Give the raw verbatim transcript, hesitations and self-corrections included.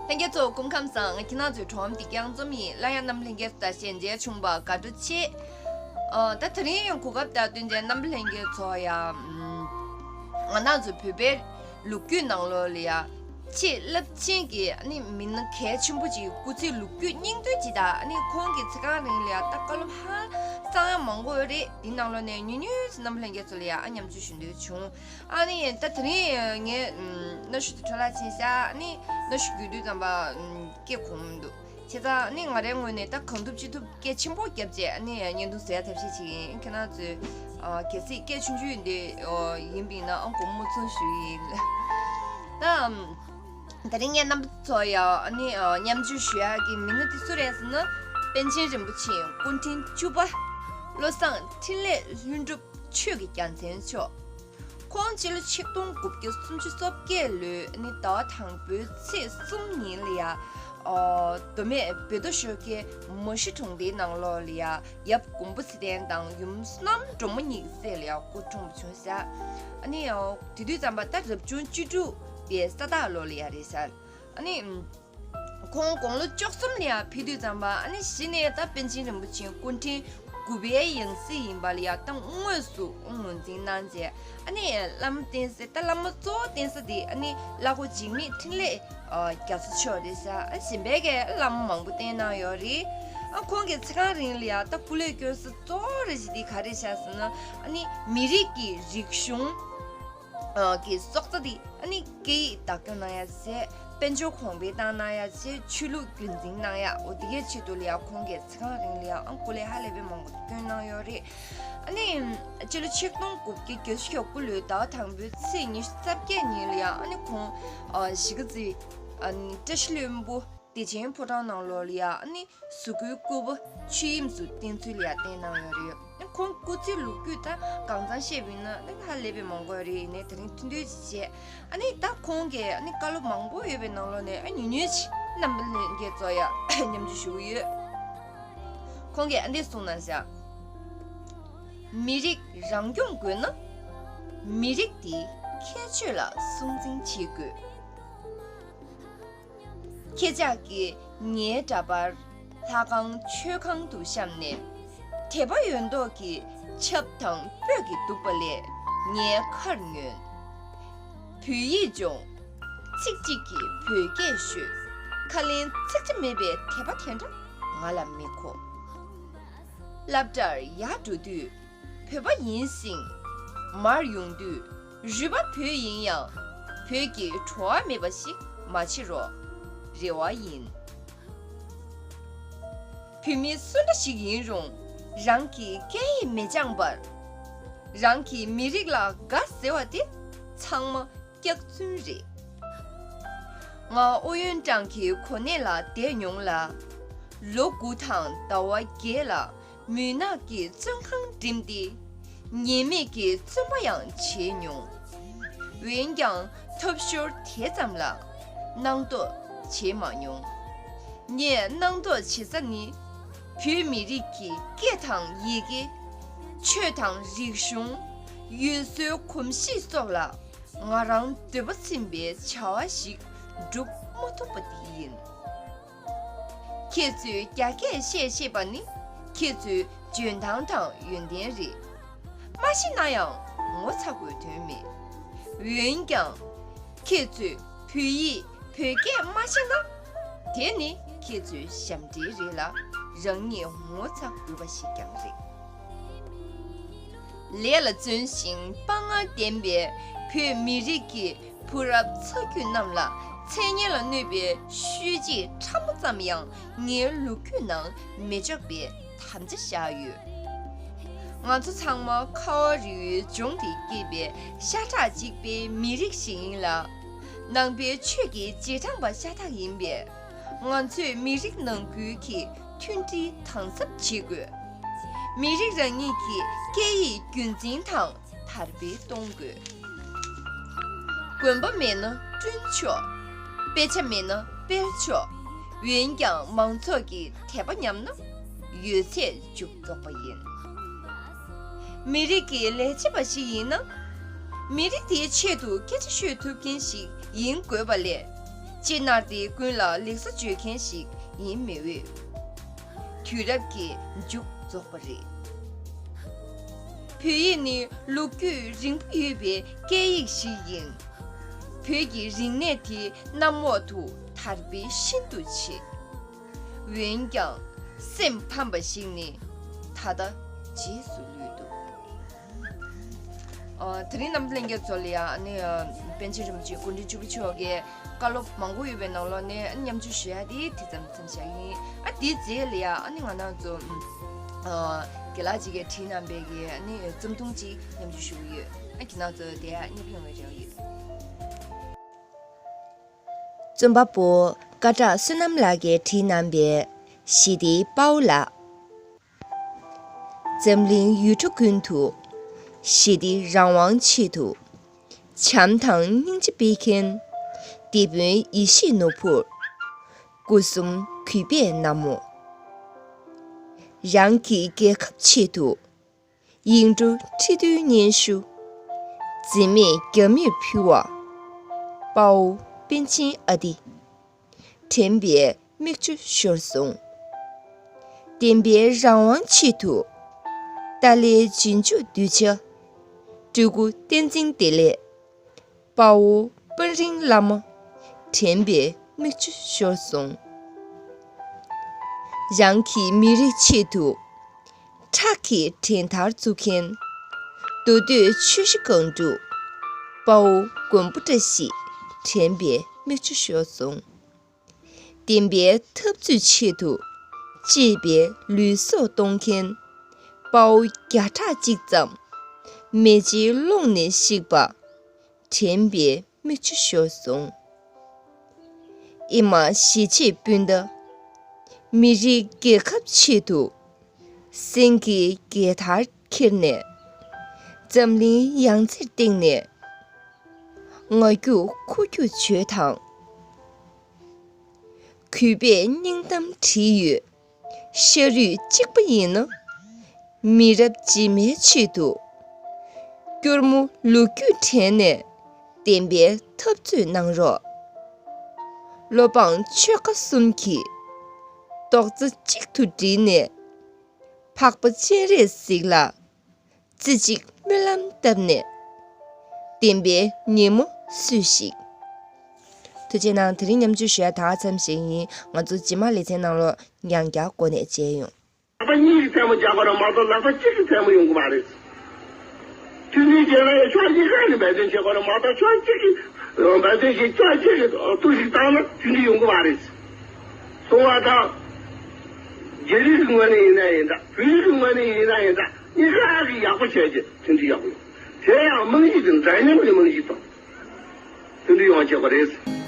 ལྷན་རྒྱས་ཚོ་སྐུ་ཁམས་བཟང་། ཁྱེད་རང་ཚོའི་བགྲོ་གླེང་འདི་རྒྱང་འཛོམས་ཡིན། སླར་ཡང་རྣམ་པ་ལྷན་རྒྱས་ཚོ་དང་མཇལ་བྱུང་བ་དགའ་སྤྲོ་ཆེ། ཨ། ད་དེ་རིང་ཡང་གོ་སྐབས་དང་བསྟུན་ཏེ་རྣམ་པ་ལྷན་རྒྱས་ཚོ་ཡང་ང་རང་ཚོའི་བོད་པའི་ལོ་རྒྱུས་ནང་ལོགས་ལ་ཡང་ཆེས་རླབས་ཆེན་གྱི་ཨ་ནི་མི་སྣ་གལ་ཆེན་པོ་ཅིག་སྐུ་ཚེའི་ལོ་རྒྱུས་སྙིང་བསྡུས་ཅིག་དང་། ཨ་ནི་ཁོང་གི་ཚེ་གང་རིང་ལ་ཡང་ད་བཀའ་སློབ་ཧ་ཅང་ཡང་མང་པོ་ཡོད་རེད། འདི་ནང་ལོགས་ནས་ཉུང་ཉུང་ཅིག་རྣམ་པ་ལྷན་རྒྱས་ཚོ་ལ་ཡང་ཨ་མཉམ་སྤྱོད་ཞུ་འདོད་བྱུང་། ཨ་ནི་ད་དེ་རིང་ངས་ཨམ་གནའ་ཤུལ་དུ་འཕྲོ་བརླག་ཕྱིན་ཤག་ཨ་ནི་གནའ་ཤུལ་བརྒྱུད་དུས་ཙམ་པ་ཨམ་སྐད་གོ་མི་འདུག་བྱས་ཙང་ཨ་ནི་ང་རའི་ངོས་ནས་ད་གང་ཐུབ་ཅི་ཐུབ་སྐད་ཆེན་པོ་བརྒྱབ་བྱས་ཨ་ནི་བརྙན་ཐུང་བཟོ་ཡ་ཐབས་ཤེས་བྱེད་ཀྱི་ཡིན། ཁྱེད་རང་ཚོས་ཨ་གལ་སྲིད་སྐད་ཆུང་ཆུང་འདི་ཨོ་ཡིན་པ་ཡིན་ན་ཨ་དགོངས་པ་མ་ཚོམ་ཞུ་གི་ཡིན། ད་ཨམ་དེ་རིང་ངས་རྣམ་པ་ཚོ་ཡ་ཨ་ནི་ཨ་མཉམ་སྤྱོད་ཞུ་ཡ་གི་མི་སྣ་དེ་སུ་རེད་ཟེར་ན། པཎ་ཆེན་རིན་པོ་ཆེའི་སྐུ་ཕྲེང་བཅུ་པ་བློ་བཟང་འཕྲིན་ལས་ལྷུན་གྲུབ་ཆོས་ཀྱི་རྒྱལ་མཚན་མཆོག་ཁོང་སྤྱི་ལོ་ཆིག་སྟོང་དགུ་བརྒྱ་སུམ་ཅུ་སོ་བརྒྱད་ལོའི་ནི་ཟླ་བ་དང་པོའི་ཚེས་གསུམ་ཉིན་ལ་ཡ། ཨོ། མདོ་སྨད་བོད་ཟླ་ཤོ་ཀའི་མ་གཞི་གྲོང་སྡེའི་ནང་ལོགས་ལ་ཡ། ཡབ་མགོན་པོ་ཚེ་བརྟན་དང་ཡུམ་བསོད་ནམས་སྒྲོལ་མ་གཉིས་ཀྱི་སྲས་ལ་ཡ་སྐུ་འཁྲུངས་པ་བྱུང་ཤག་ཨ་ནི་ཨོ་དེ་དུས་ཙམ་པ་ད་རབ་བྱུང་བཅུ་དྲུག་པའི་ས་སྟག་ལོ་ལ་ཡ་རེད་ཤག་ཨ་ནི། ཁོང་དགུང་ལོ་བཅུ་གསུམ་ལ་ཡང་ཕེབས་དུས་ཙམ་པ་ཨ་ནི་གཞི་ནས་ད་པཎ་ཆེན་རིན་པོ་ཆེའི་སྐུ་ཕྲེང་དགུ་པའི་ཡང་སྲིད་ཡིན་པ་ལ་ཡང་ད་དངོས་སུ་ངོས་འཛིན་གནང་བྱས། ཨ་ནི་བླ་མ་བསྟེན་ས་ད་བླ་མ་གཙོ་བོ་བསྟེན་ས་དེ་ཨ་ནི་བླ་སྒོ་འཇིགས་མེད་འཕྲིན་ལས་རྒྱ་མཚོ་མཆོག་རེད་ཤག་ཨ་གཞན་པའི་གི་བླ་མ་མང་པོ་བསྟེན་གནང་ཡོད་རེད། ཨ་ཁོང་གི་ཚེ་གང་རིང་ལ་ཡང་ད་སྐུ་ལས་བསྐྱོན་ས་གཙོ་བོ་རེ་ཞིག་དེ་ག་རེ་ཤག་ཟེར་ན། ཨ་ནི་མི་རིགས་ཀྱི་རིག་གཞུང་གི་སྲོག་རྩ་དེ་ཨ་ནི་སྐད་ཡིག་བདག་སྐྱོང་གནང་ཡ་བྱས། དཔལ་འབྱོར་གོང་འཕེལ་བཏང་གནང་ཡ་བྱས། ཆོས་ལུགས་རྒྱུན་འཛིན་གནང་ཡ། འོ་དེ་གའི་ཆེད་དུ་ལ་ཡ་ཁོང་གིས་ཚེ་གང་རིང་ལ་ཡ་ཨང་སྐུ་ལས་ཧ་ལས་པའི་མང་པོ་བསྐྱོན་གནང་ཡོད་རེད། ཨ་ནི་སྤྱི་ལོ་ཆིག་སྟོང་དགུ་བརྒྱ་བརྒྱད་ཅུ་གྱ་དགུ་ལོའི་ཟླ་བ་དང་པོའི་ཚེས་ཉི་ཤུ་རྩ་བརྒྱད་ཉིན་ལ་ཡ་ཨ་ནི་ཁོང་གཞིས་ཀ་རྩེ་བཀྲ་ཤིས་ལྷུན་པོ་བདེ་ཆེན་ཕོ་བྲང་ནང་ལོགས་ལ་ཡ་ཨ་ནི། གཟུགས་སྐུའི་སྐུ་པར་ཆོས་དབྱིངས་སུ་བསྟན་ཚུལ་ལ་ཡང་བསྟན་གནང་ཡོད་རེད། ཁོང་སྐུ་ཚེའི་ལོ་རྒྱུས་ད་གང་ཚང་བཤད་པ་ཡིན་ན་ཧ་ལས་པའི་མང་པོ་རེད། ཡིན་ནའི་དེ་རིང་ཐུང་ཐུང་ཅིག་བྱས། ཨ་ནི་ད་ཁོང་གིས་ཨ་ནི་བཀའ་སློབ་མང་པོ་ཡོད་པའི་ནང་ལོགས་ནས་ཨ་ཉུང་ཉུང་ཅིག་རྣམ་པ་ལྷན་རྒྱས་ཚོ་ཡ་མཉམ་སྤྱོད་ཞུ་གི་ཡོད། ཁོང་གིས་ཨ་འདི་གསུངས་གནང་ཤག་མི་རིགས་རང་སྐྱོང་དགོས་ན། མི་རིགས་འདིའི་ཁྱད་ཆོས་ལ་སྲུང་འཛིན་བྱེད་དགོས། ཁྱེད་ཅག་གིས་ངའི་འདྲ་པར་ལྷ་ཁང་མཆོད་ཁང་དུ་བཤམས་ནས། དད་པ་ཡོད་མདོག་གིས་ཆབ་དང་སྤོས་ཀྱིས་བདུག་པ་ལས་ངས་ཁར་ཉོན། བོད་ཡིག་སྦྱོང་། ཚིག་གཅིག་གིས་བོད་སྐད་ཤོད། ཁ་ལན་ཚིག་གཅིག་མེད་པའི་དད་པ་དེ་འདྲ་ང་ལ་མི་མཁོ། སློབ་གྲྭར་ཡར་འགྲོ་དུས། བོད་པ་ཡིན་ཞིང་། མར་ཡོང་དུས། རུས་པ་བོད་ཡིན་ཡང་། བོད་ཀྱི་བྲོ་བ་མེད་པ་ཞིག་མ་བྱེད་རོགས། རེ་བ་ཡིན། བོད་མི་སུ་འདྲ་ཞིག་ཡིན་རུང་། རང་གི་སྐད་ཡིག་མི་སྦྱངས་པར། རང་གི་མི་རིགས་ལ་དགའ་ཟེར་བ་དེ་ཚང་མ་སྐྱག་རྫུན་རེད། ང་ཨུ་ཡོན་ཀྲང་གི་གོ་གནས་ལ་བསྡད་མྱོང་ལ། ལོ་དགུ་དང་ཟླ་བ་བརྒྱད་ལ། མུན་ནག་གི་བཙོན་ཁང་འགྲིམས་ཏེ། ཉེས་མེད་ཀྱི་བཙོན་པ་ཡང་བྱས་མྱོང་། འོན་ཀྱང་ཐོབ་ཤོར་དེ་ཙམ་ལ་སྣང་དོགས་བྱས་མ་མྱོང་། ངས་སྣང་དོགས་བྱེད་ས་ནི། བོད་མི་རིགས་ཀྱི་སྐད་དང་ཡི་གེ། ཆོས་དང་རིག་གཞུང་། ཡུལ་སྲོལ་གོམས་གཤིས་སོགས་ལ་ང་རང་འདོད་པ་ཚིམ་པའི་བྱ་བ་ཞིག་སྒྲུབ་མ་ཐུབ་པ་དེ་ཡིན། ཁྱེད་ཚོས་རྒྱ་སྐད་བཤད་ཤེས་པ་ནི་ཁྱེད་ཚོའི་འཇོན་ཐང་དང་ཡོན་ཏན་རེད། མ་ཤེས་ན་ཡང་ངོ་ཚ་དགོས་དོན་མེད། འོན་ཀྱང་། ཁྱེད་ཚོས་བོད་ཡིག་བོད་སྐད་མ་ཤེས་ན། དེ་ནི་ཁྱེད་ཚོའི་ཞབས་འདྲེན་རེད་ལ། རང་ཉིད་ངོ་ཚ་དགོས་པ་ཞིག་ཀྱང་རེད། ལས་ལ་བརྩོན་ཞིང་དཔའ་ངར་ལྡན་པའི་བོད་མི་རིགས་ཀྱི་བུ་རབས་ཚ་རྒྱུད་རྣམས་ལ་མཚན་སྙན་ལ་གནོད་པའི་ཤོད་བྱེད་ཕྲ་མོ་ཙམ་ཡང་ངའི་ལོ་རྒྱུས་ནང་མི་འཇོག་པའི་དམ་བཅའ་བཞག་ཡོད། ང་ཚོ་ཚང་མ་ཁ་བ་རི་བོའི་ལྗོངས་འདིར་སྐྱེས་པའི་ཤ་ཁྲག་གཅིག་པའི་མི་རིགས་ཤིག་ཡིན་ལ། ནང་པའི་ཆོས་ཀྱི་རྗེས་འབྲང་པ་ཤ་སྟག་ཡིན་པས། ང་ཚོས་མི་རིགས་ནང་ཁུལ་གྱི་མཐུན་སྒྲིལ་དམ་ཟབ་བྱེད་དགོས། མི་རིགས་རང་ཉིད་ཀྱི་སྐད་ཡིག་རྒྱུན་འཛིན་དང་དར་སྤེལ་གཏོང་དགོས། གོན་པ་མེད་ན་བསྐྲུན་ཆོག་དཔེ་ཆ་མེད་ན་སྤེལ་ཆོག་འོན་ཀྱང་མང་ཚོགས་ཀྱི་དད་པ་ཉམས་ན་ཡོད་ཚད་མཇུག་རྫོགས་པ་ཡིན། མི་རིགས་ཀྱི་ལས་བྱེད་པ་ཞིག་ཡིན་ན། མི་རིགས་དེའི་ཆེད་དུ་སྐད་ཆ་ཤོད་ཐུབ་མཁན་ཞིག་ཡིན་དགོས་པ་ལས། ཅེས་ནར་ཏེ་ཀུན་ལ་ལེགས་སོ་བརྗོད་མཁན་ཞིག་ཡིན་མི་འོས། དུས་རབས་ཀྱི་མཇུག་རྫོགས་པ་རེད། བོད་ཡིག་ནི་ལོ་རྒྱུས་རིང་པོ་ཡོད་པའི་སྐད་ཡིག་ཞིག་ཡིན། བོད་ཀྱི་རིག་གནས་དེ་གནམ་འོག་ཏུ་དར་སྤེལ་ཤིན་ཏུ་ཆེ། འོན་ཀྱང་སེམས་ཕམ་པ་ཞིག་ནི་ད་ལྟ་རྗེས་སུ་ལུས་འདུག་ཨ། དེ་རིང་རྣམ་གླིང་གི་ཚོ་ལ་ཡང་ཨ་ནི་ཨ། པཎ་ཆེན་རིན་པོ་ཆེ་སྐུ་ཕྲེང་བཅུ་པ་མཆོག་གིས་བཀའ་སློབ་མང་པོ་ཡོད་པའི་ནང་ལོགས་ནས་ཨ་ནི་མཉམ་ཞུགས་ཞུ་ཡ་དེ་དེ་ཙམ་མཚམས་བཞག་ཡིན། ཨ། དེའི་རྗེས་ལ་ཡང་ཨ་ནི་ང་རང་ཚོ་ཨ། རྒན་ལགས་ཅིག་གིས་བྲིས་གནང་པའི་གི་ཨ་ནི་རྩོམ་ཐུང་ཅིག་མཉམ་ཞུགས་ཞུ་གི་ཡོད། ཨ། ཁྱེད་རང་ཚོ་དེ་ཨ་ནི་ཕན་པའི་རེ་བ་ཡོད། རྩོམ་པ་པོ་སྐད་གྲགས་བསོད་ནམས་ལགས་ཀྱིས་བྲིས་གནང་པའི་ཞི་བདེའི་དཔའ་བོ་ལགས། འཛམ་གླིང་ཡུལ་གྲུ་ཀུན་ཏུ་ཞི་བདེ་རང་དབང་ཆེད་དུ་བྱམས་དང་སྙིང་རྗེ་སྤེལ་མཁན་དེད་དཔོན་ཡེ་ཤེས་ནོར་བུར་སྒོ་གསུམ་གུས་པས་ན་མོ། རང་གི་རྒྱལ་ཁབ་ཆེད་དུ་ཡིག་འབྲུ་ཁྲི་བདུན་སྙན་ཞུ་འཛིན་མེད་རྒྱ་མིར་ཕུལ་བ་དཔའ་བོ་པཎ་ཆེན་ཨ་ཏི། དྲན་པའི་མིག་ཆུ་ཤོར་སོང་། བདེན་པའི་རང་དབང་ཆེད་དུ་ཏཱ་ལའི་རྗེས་འཇུག་གདུལ་བྱ་སྤྲུལ་སྐུ་བསྟན་འཛིན་བདེ་ལེགས། དཔའ་བོ་དཔའ་རིང་བླ་མ་དྲན་པའི་མིག་ཆུ་ཤོར་སོང་། རང་གི་མི་རིགས་ཆེད་དུ་ཁྲག་གི་འགྲན་ཟླར་བཙུགས་མཁན་མདོ་སྟོད་ཆུ་བཞི་སྒང་དྲུག་དཔའ་བོ་མགོན་པོ་བཀྲ་ཤིས་དྲན་པའི་མིག་ཆུ་ཤོར་སོང་། བདེན་པའི་འཐབ་རྩོད་ཆེད་དུ་གཅེས་པའི་ལུས་སྲོག་གཏོང་མཁན་དཔའ་བོ་བརྒྱ་ཕྲག་གཅིག་ཙམ་མེ་ལྕེའི་ཀློང་ནས་ཤིག་པ་དྲན་པའི་མིག་ཆུ་ཤོར་སོང་། ཨེ་མ་གཞིས་བྱེས་སྤུན་ཟླ། མི་རིགས་རྒྱལ་ཁབ་ཆེད་དུ་སེམས་ཀྱི་རྒྱལ་དར་འཁྱེར་ནས་འཛམ་གླིང་ཡང་རྩེར་བཏེགས་ནས་ང་རྒྱུད་ཁུ་རྒྱུད་བརྗོད་དང་། གུས་པས་སྙིང་གཏམ་བྲིས་ཡོད། ཤ་རུས་གཅིག་པ་ཡིན་ན། མི་རབས་རྗེས་མའི་ཆེད་དུ། སྐྱུར་མོ་ལོ་རྒྱུས་དྲན་ནས་བདེན་པའི་འཐབ་རྩོད་གནང་རོགས། བློ་འབངས་ཆོལ་ཁ་གསུམ་གྱིས་རྡོག་རྩ་གཅིག་ཏུ་བསྒྲིལ་ནས། འཕགས་པ་སྤྱན་རས་གཟིགས་ལ་རྩེ་གཅིག་སྨོན་ལམ་བཏབ་ནས་བདེན་པའི་ཉིན་མོ་བསུས་ཤིག། ཐུགས་རྗེ་གནང་། དེ་རིང་མཉམ་ཞུགས་ཞུ་ཡ་ད་ག་ཙམ་ཞིག་ཡིན། ང་ཚོ་རྗེས་མ་ལེ་ཚན་ནང་ལོགས་ཡང་བསྐྱར་འགོ་ནས་མཇལ་ཡོང་། ལག་པ་གཉིས་ཀྱིས་ཐལ་མོ་སྦྱར་དགོས་ན་མ་གཏོགས་ལག་པ་གཅིག་གིས་ཐལ་མོ་ཡོང་གི་མ་རེད། མཐུན་སྒྲིལ་བྱས་ན་ཡང་ཕྱོགས་གཉིས་ཀ་ནས་འབད་བརྩོན་བྱེད་དགོས་ན་མ་གཏོགས་ཕྱོགས་གཅིག་གིས་འབད་བརྩོན་བྱེད་ཕྱོགས་གཅིག་གིས་གཏོར་བཤིག་བཏང་ན་མཐུན་སྒྲིལ་ཡོང་གི་མ་རེད། སོང་བ་དང་། རྒྱ་རིགས་ཀྱི་ངོས་ནས་ཡིན་ན་ཡིན་འདྲ། བོད་རིགས་ཀྱི་ངོས་ནས་ཡིན་ན་ཡིན་འདྲ། གཉིས་ཀ་གིས་ཡག་པོ་བྱས་རྗེས་མཐུན་སྒྲིལ་ཡག་པོ་ཡོང་། དེ་ཡང་རྨང་གཞི་དེ་འདྲ་མཉམ་གྱི་རྨང་གཞི་དང་མཐུན་སྒྲིལ་ཡོང་བ་བྱེད་དགོས་རེད།